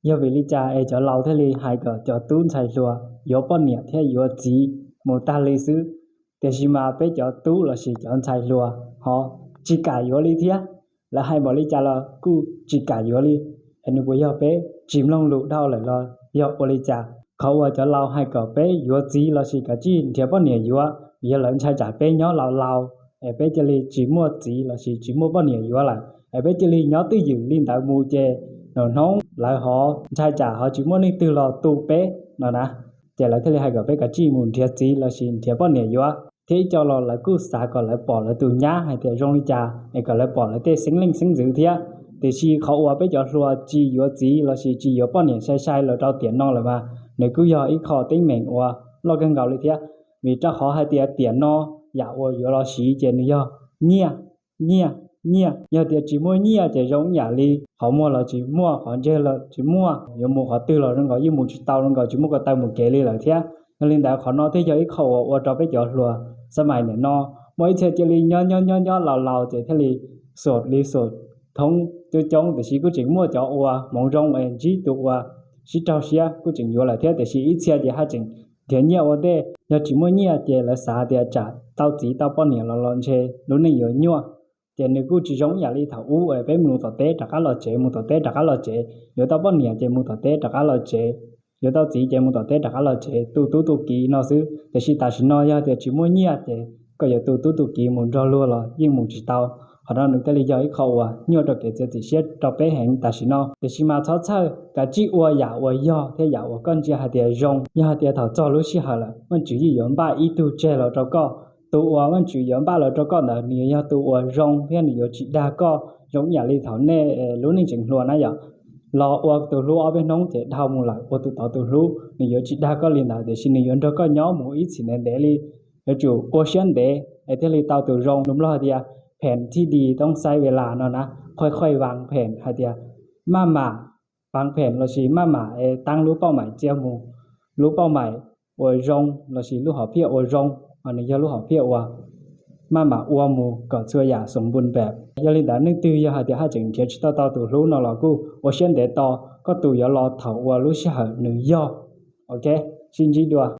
Yog vim li cas es cov laus thiaj li hais kom cov tub ntxhais hluas yuav poj niam thiab yuav txiv mus tag li xwb, tiam sis mas peb cov tub lossis cov ntxhais hluas ho tsis kam yuav li thiab? Lawv hais npaum li cas los kuj tsis kam yuav li. Es nws puas yog peb tsis mloog lus dhau lawm los yog ua li cas? Qhov uas cov laus hais kom peb yuav txiv lossis kom tsij nrhiav poj niam yuav, yog lawv ntshai tsam peb nyob laus laus es peb cia li tsis muaj txiv lossis tsis muaj poj niam yuav lawm es peb cia li nyob twj ywm li ntawd mus ces hnub hnub lawv ho ntshai tsam ho tsis muaj neeg twg los tu peb no na. Ces lawv thiaj li hais kom peb kom tsij mus nrhiav txiv lossis nrhiav poj niam yuav. Thiab ib co los lawv kuj xav kom lawv pom lawv tus nyab hais tias zoo li cas es kom lawv pom lawv tej xeeb leej xeeb ntxwv thiab. Tiam sis qhov uas peb cov hluas tsis yuav txiv lossis tsis yuav poj niam sai sai los rau tiam no lawm mas nws kuj yog ib qho teeb meem uas loj kawg nkaus li thiab. Vim rau qhov hais tias tiam no yam uas yuav los siv ces nws yog nyiaj, nyiaj, nyiaj. Yog tias tsis muaj nyiaj ces zoo ib yam li qhov muag los tsis muaj, qhov ntsej los tsis muaj, yuav mus qhov twg los zoo nkaus yeej mus tsis tau, zoo nkaus tsis muaj ko taw mus kev li lawm thiab. Yog li ntawd qhov no thiaj yog ib qho uas ua rau peb cov hluas xab mais nim no muaj ib txhia cia li nyob nyob nyob nyob laus laus ces thiaj li xus li xus thoob coob coob, tiam sis kuj tseem muaj cov uas hmoov zoo es ntsib tus uas sib raug siab kuj tseem yuav lawm thiab. Tiam sis ib txhia ces haj tseem nrhiav nyiaj ua ntej, yog tsis muaj nyiaj ces lawv xav tias tsam tau txiv tau poj niam los los ntshe lub neej yuav nyuaj. Ces nws kuj tsis zoo ib yam li thaum ub es peb mus tom teb rov qab los tsev, mus tom teb rov qab los tsev, yuav tau poj niam ces mus tom teb rov qab los tsev, yuav tau txiv ces mus tom teb rov qab los tsev tu tub tu kiv no xwb. Tiam sis tam sim no yog tias tsis muaj nyiaj ces koj yuav tu tub tu kiv mus nrog luag los yeej mus tsis tau. Qhov no nws thiaj li yog ib qho uas nyuaj rau kev txiav txim siab rau peb heev tam sim no. Tiam sis mas txhob txhawj, kav tsij ua yam uas yog thiab yam uas koj ntsia hais tias zoo. Yog hais tias thaum txog lub sij hawm lawm Vajtswv yeej yuav npaj ib tug tseg los rau koj. Tus uas Vajtswv yuav npaj los rau koj ntawd nws yuav yog tus uas zoo thiab nws yuav tsis dag koj zoo ib yam li thaum nej lub neej tseem hluas na yom. Los ua tus hlub ob peb hnub ces dhau mus lawm, ua tus tod tus hlub nws yuav tsis dag koj li ntawd, tiam sis nws yuav nrog koj nyob mus ib txhis ntev ntev li. Yuav tsum ua siab ntev es thiaj li tau tus zoo. Lus Nplog hais tias แผนที่ดีต้องใช้เวลา no na, ค่อยๆวางแผน hais tias maj mam pab phem lossis maj mam es taab lub pauj maim txia mus, lub pauj maim uas zoo lossis lub hom phiaj uas zoo, nws yog lub hom phiaj uas maj mam ua mus kom txhua yam xoom npu npem. Yog li ntawd leej twg yog hais tias haj tseem nrhiav tsis tau tau tus hlub no los kuj ua siab ntev tos, koj tus yuav los thaum uas lub sij hawm nws yog. Ok, sib ntsib dua.